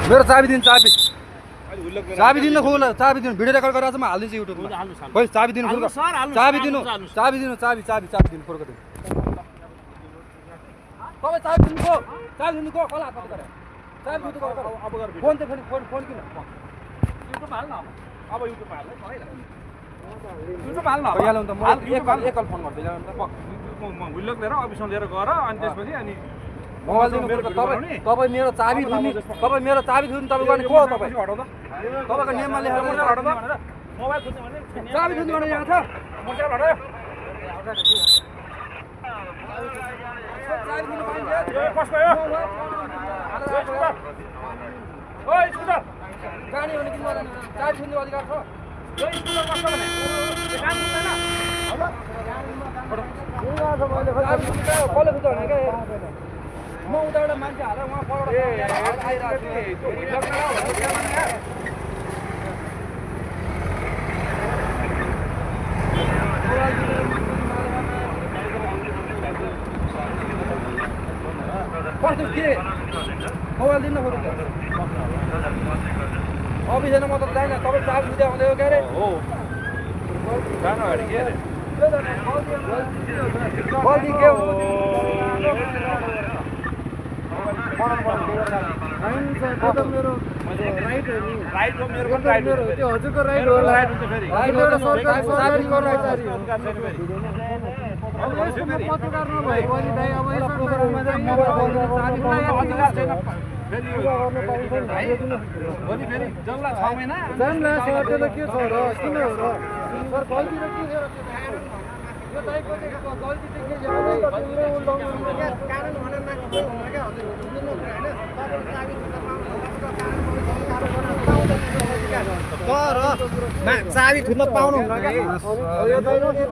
मेरो चाबी दिनु चाबी चाबी दिनु खोल चाबी दिनु भिडियो रेकर्ड गरेर चाहिँ म हालिदिन्छु युट्युबमा खोइ चाबी दिनु खोल चाबी दिनु चाबी दिनु चाबी चाबी चाबी दिनु खोलको दिनु तपाईँ चाबी दिनु को चाबी दिनु को कसलाई हात पक्रेर चाबी दिनु को अब गर फोन त फोन फोन किन युट्युब हाल्न अब युट्युब हाल्न युट्युब हाल्न भइहाल्यो नि त म एकल फोन गर्दै जाम त हुल्लक लिएर अफिसमा लिएर गएर अनि त्यसपछि अनि मोबाइल दिनु मेरो तपाईँ मेरो चाबी दिनु तपाईँ मेरो चाबी दिनु तपाईँ गर्ने को हो तपाईँ तपाईँको नियममा लेखेर मोटर हटाउँ भनेर मोबाइल खोज्नु भने चाबी दिनु भने यहाँ छ मोटर हटायो चाबी दिनु पाइन्छ कसको हो ओइ स्कुटर गाडी भने किन गर्दैन चाबी दिनु अधिकार छ यो स्कुटर कसको भने काम हुँदैन कसले बुझ्छ भने के म उताबाट मान्छे हालेर उहाँ परबाट आइरहेको कस्तो के मोबाइल दिनु खोज्नु अफिसमा म त जाइन तपाईँ चाबी बुझ्दै आउँदै हो के अरे हो जानु अरे के अरे गल्ती के हो राइट हो मेरो राइट हो त्यो हजुरको राइट हो राइट हुन्छ फेरि सरकारी पत्रकार नभए पनि दाइ अब भोलि फेरि जम्ला 6 महिना जम्ला सर त्यो त के छ र किन हो र सर गल्ती र के यो दाइको गल्ती चाहिँ के कारण भनेर तर चाबी थुन्न पाउनु हुन्न क्या